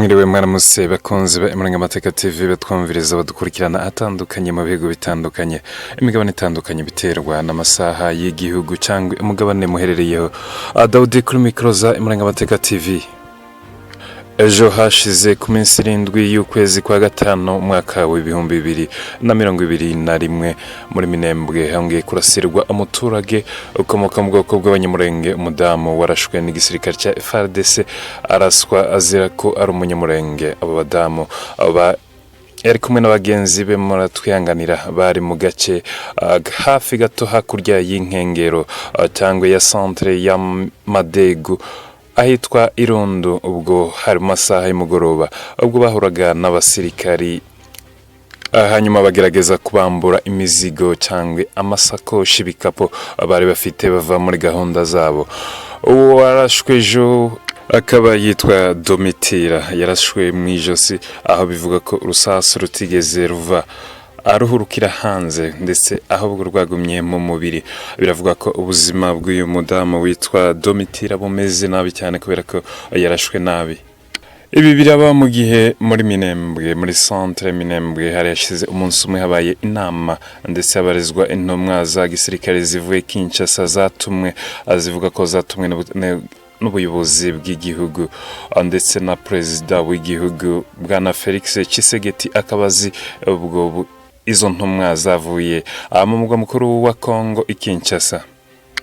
Mwiriwe, mwaramutse bakunzi ba Amateka TV, batwumviriza, badukurikirana atandukanye mu bihugu bitandukanye, imigabane itandukanye, biterwa n'amasaha y'igihugu cyangwa umugabane muherereyeho. Dawudi kuri mikoro za Amateka TV. Ejo hashize ku minsi 7 y'ukwezi kwa gatanu, umwaka wa 2021, muri Minembwe hongeye kurasirwa umuturage ukomoka mu bwoko bw'Abanyamurenge, umudamu warashwe n'igisirikare cya FARDC, araswa azira ko ari Umunyamurenge. Abo badamu aba yari kumwe na bagenzi be, muratwihanganira, bari mu gace hafi gato hakurya y'inkengero cyangwa ya centre ya Madegu ahitwa Irundu. Ubwo hari mu masaha y'umugoroba, ubwo bahuraga n'abasirikari, hanyuma bagerageza kubambura imizigo cyangwa amasakoshi, ibikapu bari bafite bava muri gahunda zabo. Uwo warashwe ejo akaba yitwa Domitira, yarashwe mu ijosi, aho bivuga ko urusasu rutigeze ruva aruhurukira hanze, ndetse ahubwo rwagumye mu mubiri. Biravuga ko ubuzima bw'uyu mudamu witwa Domitira bumeze nabi cyane kubera ko yarashwe nabi. Ibi biraba mu gihe muri Minembwe, muri centre Minembwe, hari hashize umunsi umwe habaye inama, ndetse habarizwa intumwa za gisirikare zivuye Kinshasa zatumwe, zivuga ko zatumwe n'ubuyobozi bw'igihugu ndetse na perezida w'igihugu Bwana Felix Tshisekedi. Akaba azi ubwo izo ntumwa zavuye mu mugwa mukuru wa Congo i Kinshasa.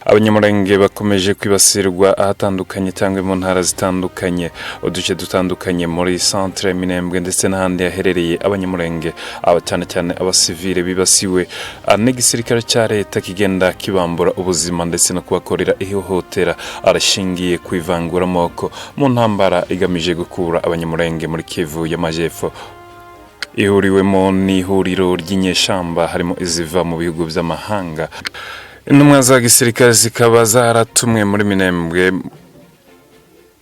Abanyamurenge bakomeje kwibasirwa ahatandukanye cyangwa mu ntara zitandukanye, uduce dutandukanye muri centre Minembwe ndetse n'ahandi haherereye Abanyamurenge, aba cyane cyane abasivile bibasiwe n'igisirikare cya leta kigenda kibambura ubuzima ndetse no kubakorera ihohotera arashingiye ku ivanguramoko, mu ntambara igamije gukura Abanyamurenge muri Kivu y'Amajyepfo, ihuriwemo n'ihuriro ry'inyeshamba harimo iziva mu bihugu by'amahanga. Intumwa za gisirikare zikaba zaratumwe muri Minembwe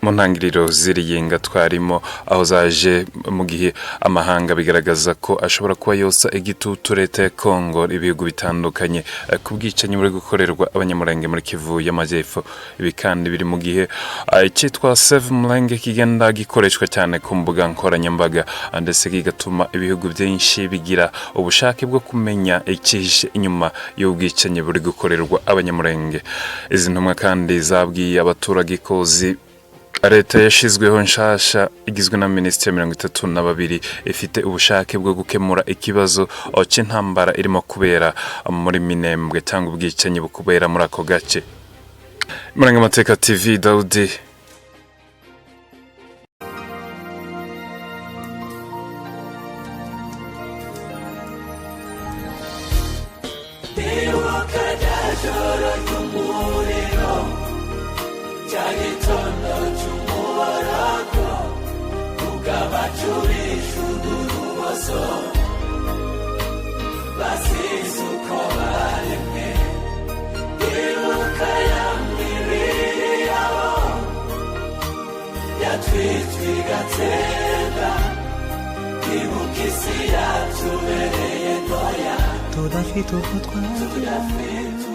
mu ntangiriro z'iriyinga twarimo, aho zaje mu gihe amahanga bigaragaza ko ashobora kuba yotsa igitutu leta ya Congo, ibihugu bitandukanye, ku bwicanyi buri gukorerwa Abanyamurenge muri Kivu y'Amajyepfo. Ibi kandi biri mu gihe icyitwa Save Murenge kigenda gikoreshwa cyane ku mbuga nkoranyambaga, ndetse kigatuma ibihugu byinshi bigira ubushake bwo kumenya icyihishe inyuma y'ubwicanyi buri gukorerwa Abanyamurenge. Izi ntumwa kandi zabwiye abaturage ko leta yashizweho nshasha igizwe na minisitiri 32 ifite ubushake bwo gukemura ikibazo cy'intambara irimo kubera muri Minembwe cyangwa ubwicanyi bukubera muri ako gace. Amateka TV, Daudi. Ndibuka rya joro ry'umuriro, cya gitondo cy'umuborogo, ugabacurisha urubozo basize uko baremwe. Ndibuka ya mibiri yabo yatwitswe igatsemba. Ndibuka isi yatubereye ntoya, tudafite uko twagira. Tudafite